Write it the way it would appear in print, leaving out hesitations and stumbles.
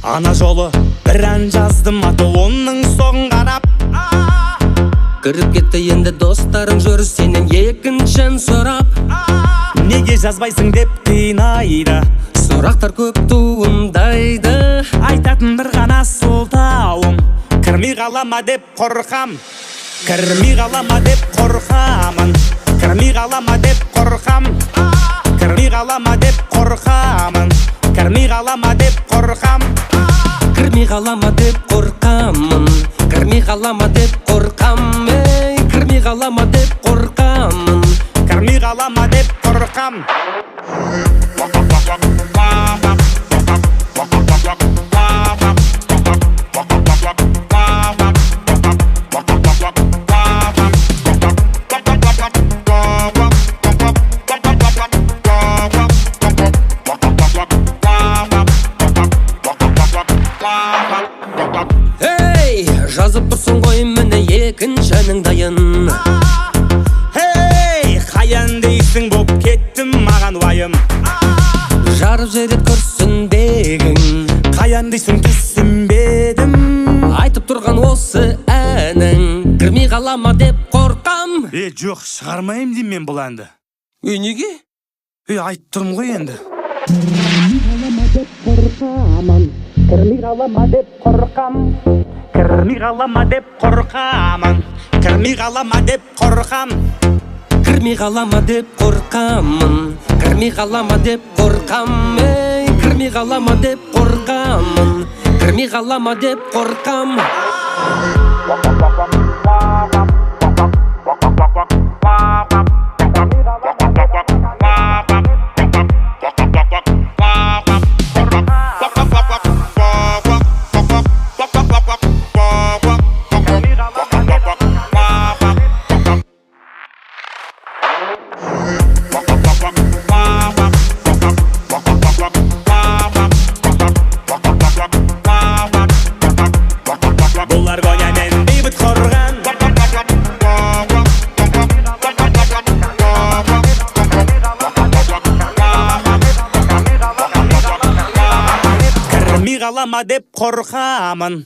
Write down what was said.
Ана жолы бір ән жаздым, аты оның соғын қарап. Кіріп кетті енді достарың жүр сенен екінші ән сұрап. Неге жазбайсың деп қинайды. Сұрақтар көп туындайды. Айтатын бір ғана сылтауым, кірмей қала ма деп қорқам. Кірмей қала ма деп қорқамын. Кірмей қала ма деп қорқам. Кірмей қала ма деп қорқамын. Кірмей қала ма деп қорқам. Кірмей қала ма деп қорқамын. Кірмей қала ма деп қорқам. Ей, кірмей қала ма деп қорқамын. Кірмей қала ма деп қорқам. Ей, жазып тұрсың ғой міне екінші әнің дайын. Ей, қаян дейсің боп кеттім маған уайым. Жарып жібереді күрсінбегің. Қаян дейсің түсінбедім. Айтып тұрған осы әнің кірмей қала ма деп қорқам. Е, жоқ, шығармаймын деймін мен бұл әнді. Е, неге? Е, айтып тұрмын ғой енді. Кірмей қала ма деп қорқамын. Кірмей қала ма деп қорқам. Кірмей қала ма деп қорқамын. Кірмей қала ма деп қорқам. Кірмей қала ма деп қорқамын. Кірмей қала ма деп қорқам. Ей, кірмей қала ма деп қорқамын. Кірмей қала ма деп қорқам. Бұл Аргония мен бейбіт қорған. Кірмей қала ма деп қорқамын.